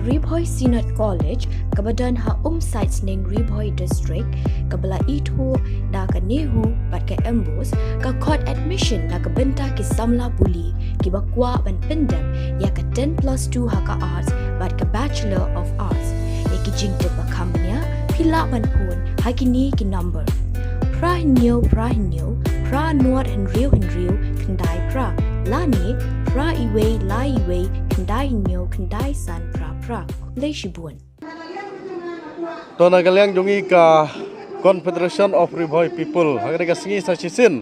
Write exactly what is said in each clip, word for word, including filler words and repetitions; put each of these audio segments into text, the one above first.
Ri Bhoi Synod College, kaba don ha Umsaitsning, Ri Bhoi District, kaba la ithuh da ka NEHU bad ka MBOSE, ka khot admission na ka bynta ki samla pule kiba kwah ban pyndep ïa ka ten plus two ha ka Arts bad ka Bachelor of Arts. Ïa ki jingtip ba kham bniah, phi lah ban phone ha kine ki number: phra hynñiew phra hynñiew phra nod hynriew hynriew khyndai phra, lane phra iwei lai iwei khyndai hynñiew khyndai san phra phra. Khublei shibun. To, na ka liang jong ngi ka Confederation of Ri Bhoi People, ha kane ka sngi sa shisien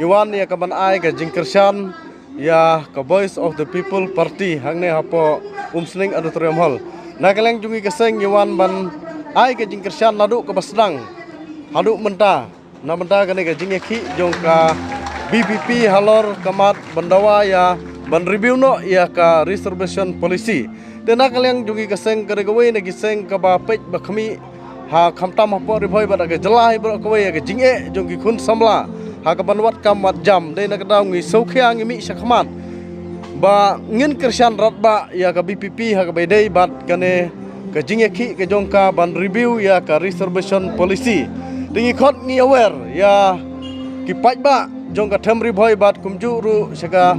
ngi wan ïa ka ban ai ka jingkyrshan ïa ka Voice of the People Party hangne hapoh Umsning Auditorium Hall. Na ka liang jong ngi ka seng ngi wan ban ai ka jingkyrshan naduh kaba sdang haduh mynta na bynta kane ka jingïakhih jong ka VPP halor ka mat ban dawa ïa ban review noh ïa ka reservation policy. Te na ka liang jong ngi ka seng, ka dei kawei na ki seng kaba peit ba khmih ha, khamtam hapoh Ri Bhoi bad ha ka jylla hi baroh kawei, ïa ka jingeh jong ki khun samla ha ka ban wad kam wad jam. Dei na ka daw ngi sngewkhia, ngi mih shakhmat ba ngin kyrshan radbah ïa ka VPP ha kaba ïadei bad kane ka jingïakhih ka jong ka ban review ïa ka reservation policy. Te ngi khot ngi aware ïa ki paidbah jong ka them Ri Bhoi bad kumjuh ruh sha ka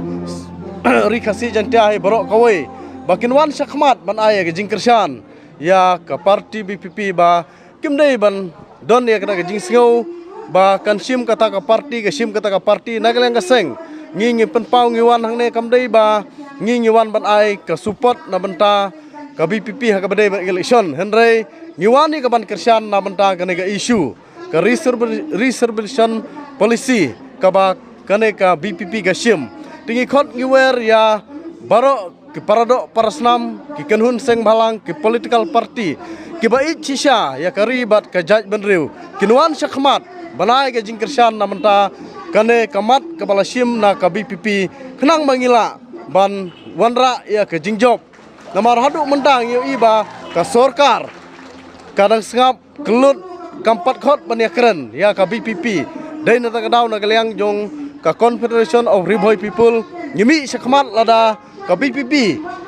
Ri Khasi Jaiñtia hi baroh kawei ba kin wan shakhmat ban ai ïa ka jingkyrshan ïa ka party VPP ba kim dei ban don ïa kata ka jingsngew ba kan shim kata ka party, ka shim kata ka party. Na ka liang ka seng ngi, ngi pynpaw ngi wan hangne kam dei ba ngi, ngi wan ban ai ka support na bynta ka VPP ha kaba dei bad election, hynrei ngi wan ïa ka ban kyrshan na bynta kane ka issue, ka reserv-, reservation policy kaba kane ka VPP ka shim. Te ngi khot ngi wer ïa baroh ki paradoh parasnam, ki kynhun seng bhalang, ki political party kiba ïeit shisha ïa ka ri bad ka jaitbynriew, kin wan shakhmat ban ai ka jingkyrshan na bynta kane ka mat kaba la shim na ka VPP, khnang ba ngi lah ban wanrah ïa ka jingjop. Namar haduh mynta ngi ïohi ba ka sorkar ka dang sngap kyllut, kam pat khot ban ïakren ïa ka VPP. Dei na kata ka daw na ka liang jong ka Confederation of Ri Bhoi People ngi mih shakhmat lada ka VPP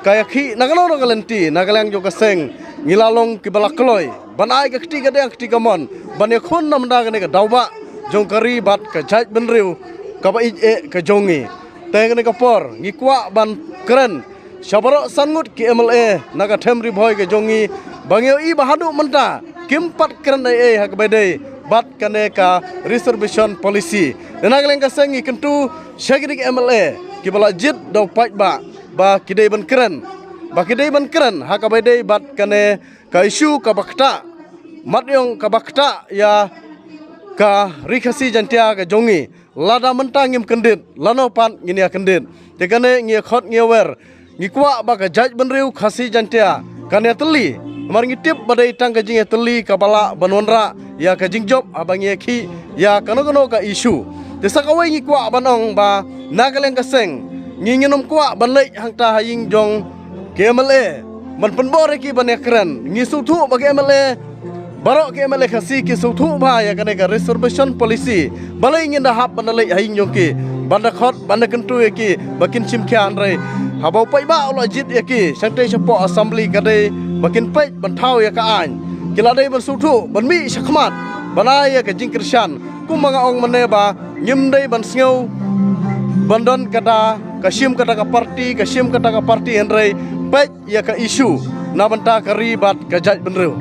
ka ïakhih na kano kano ka lynti na ka liang jong ka seng, ngi la long kiba la kloi ban ai ka kti kadiang kti kamon ban ïakhun na bynta kane ka daw bah jong ka ri bad ka jaitbynriew kaba ïeit eh ka jong ngi. Te kane ka por ngi kwah ban kren sha baroh san ngut ki MLA na ka them Ri Bhoi ka jong ngi ba ngi ïohi ba haduh mynta kim pat kren ei ei ha kaba dei bad kane ka reservation policy. Te na ka liang ka seng ngi kyntu sha kine ki MLA kiba la jied da u paidbah ba ki dei ban kren, ba ki dei ban kren ha kaba dei bad kane ka issue kaba ktah, mat ïong kaba ktah ïa ka Ri Khasi Jaiñtia ka jong ngi. Lada mynta ngim kyndit, lano pat ngin ïa kyndit? Te kane ngi khot ngi wer, ngi kwah ba ka jaitbynriew Khasi Jaiñtia kan ïatylli. Namar ngi tip ba dei tang ka jingïatylli kaba lah ban wanrah ïa ka jingjop haba ngi ïakhih ïa kano kano ka issue. Te sa kawei ngi kwah ban ong ba na ka liang ka seng ngi ngin ym kwah ban leit hangta ha ïing jong ki MLA ban pynbor ïa ki ban ïakren. Ngi sngewthuh ba ki MLA, baroh ki MLA Khasi ki sngewthuh bha ïa kane ka reservation policy. Balei ngin da hap ban da leit ha ïing jong ki ban da khot, ban da kyntu ïa ki ba kin shim khia, hynrei haba u paidbah u la jied ïa ki shangtei shapoh assembly ka dei ba kin peit ban thaw ïa ka aiñ. Ki la dei ban sngewthuh ban mih shakhmat ban ai ïa ka jingkyrshan. Kumba nga ong mynne ba ngim dei ban sngew ban don kata ka shim kata ka party, ka shim kata ka party, hynrei peit ïa ka issue na bynta ka ri bad ka jaitbynriew.